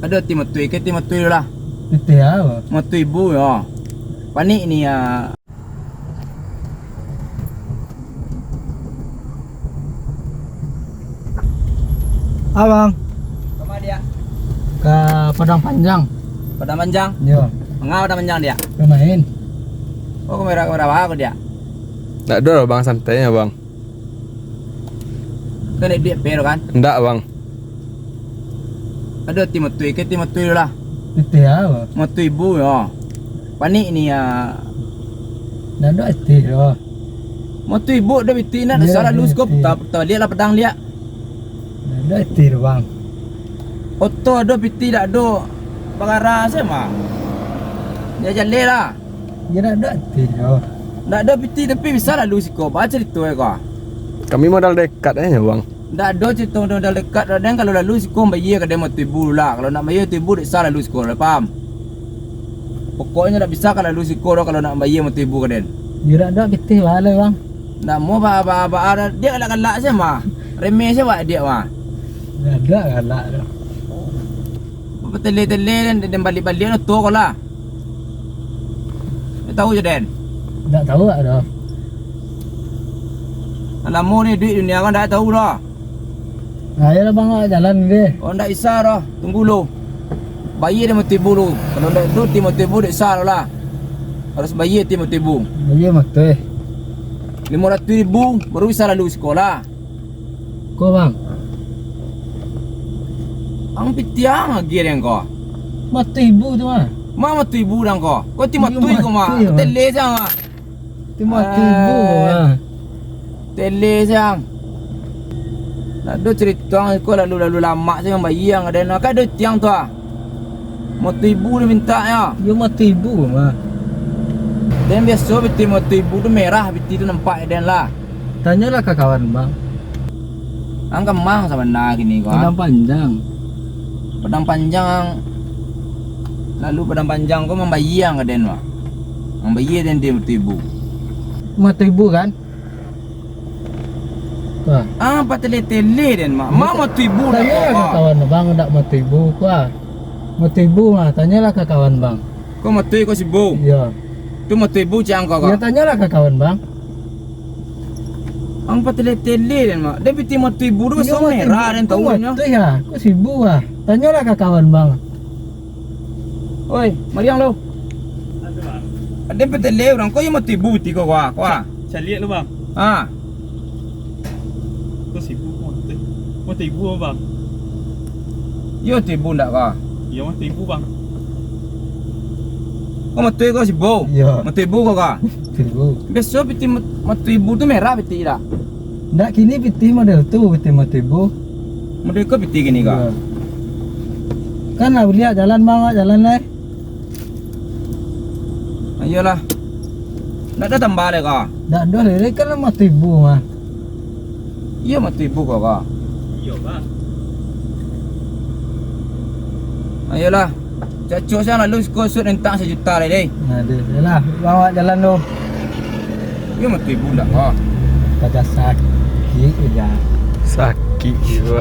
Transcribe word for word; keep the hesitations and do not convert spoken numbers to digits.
Ado ti motoi ke, ti motoi tu lah. Pitih apo? Motoi ibu yo. Panik ni ya. Abang. Kama dia? Ka Padang Panjang. Padang Panjang? Yo. Manga Padang Panjang dia? Ka main. Oh, kamera, kamera apa aku dia? Ndak ado lah, Bang, santai nyo, Bang. Kan duit P kan? Ndak, Bang. Ado ti motoi ke, ti motoi tu lah. Pitih apo? Motoi ibu yo. Panik ni ya. Ndak ado pitih doh. Motoi ibu ado pitih, nak dosa lalu siko puta, puta baliak lah Padang liak. Ndak ado pitih doh, Bang. Oto ado pitih dak ado. Bagara se mah. Dia jaleh lah. Yo ndak ado pitih doh. Ndak ado pitih tapi bisa lalu siko. Ba carito e ko. Kami modal dekat e nyo, Bang. Ndak ado carito modal dekat, Raden, kalau lalu siko bayia ka den motoi ibu lah. Kalau ndak bayia motoi ibu, dak usah lalu siko lah, paham? Pokoknyo ndak bisa ka lalu siko doh kalau ndak bayia motoi ibu ka den. Yo ndak ado pitih baa lai, Bang. Ndak mo ba, ba, ba, ba, dia galak-galak se mah. Remeh se wak dia mah. Ndak ado galak doh. Apa tele-tele den, den baliak-baliak no to ko lah. Ndak tahu je den. Ndak tahu wak doh. Lamo ni duit dunia ko ndak tahu doh. Nah, ayolah, Bang, awak jalan deh. Oh, ndak bisa doh. Tunggu lu. Bayia den motoi ibu lu. Kalau ndak tu, ti motoi ibu dak usah lu lah. Harus bayia ti motoi ibu. Bayia motoi. Limo ratuih ribu, baru bisa lalu siko lah. Ko, Bang. Ang pitih ang agiah den ko. Motoi ibu tu mah. Ma motoi ibu den ko. Ko ti motoi ko mah. Tele se ang mah. Ti motoi ibu mah. Tele se ang. Ndak ado carito ang iko lalu-lalu lamak se mambayia ang ka den. Kan ado tiang tu ah. Motoi ibu den mintak nyo. Yo motoi ibu mah. Den biaso pitih motoi ibu tu merah, pitih tu nampak den lah. Tanyolah ka kawan, Bang. Ang kama sabana kini ko, ah? Padang Panjang. Padang Panjang, lalu Padang Panjang ko mambayia ang ka den, Bang. Mambayia den ti motoi ibu. Motoi ibu kan? Wah. Ah, patele-tele den, Mak. Ma motoi ibu dak tanyolah ka kawan, Bang, ndak motoi ibu ko, ah. Motoi ibu mah, tanyolah ka kawan, Bang. Ko motoi ko si Bu? Iyo. Tu motoi Bu cak ang ko, ko? Iyo, tanyolah ka kawan, Bang. Ang patele-tele den, Mak. Den pitih motoi Bu tu baso merah den tahu nyo. Motoi ha, ko si Bu ah. Tanyolah ka kawan, Bang. Oi, mariang lo. Ado patele urang ko, iyo motoi Bu pitih ko, ko ah, ko ah. Caliak lo, Bang. Ha. Ko si Bu ko motoi. Motoi Bu, Bang. Iyo motoi Bu ndak ko? Iyo motoi Bu, Bang. Ko motoi ko si Bu? Iyo. Motoi Bu ko ka? Motoi Bu. Biaso pitih mot-, motoi Bu tu merah pitih dak? Ndak, kini pitih model tu, pitih motoi Bu. Model ko pitih kini ka? Iyo. Kan lah buliak jalan, Bang, awak jalan lai. Iyolah. Ndak ado tambah lai ka? Ndak ado lai, kan lah motoi Bu mah. Iyo motoi Bu ko ka? Iyo, Bang. Iyolah. Cacok siang lalu siko suit rentang sajuta lai deh. Aduh, iyolah. Bang, awak jalan tu. Iyo motoi Bu ndak ka? Pada sakik je. Sakik juo.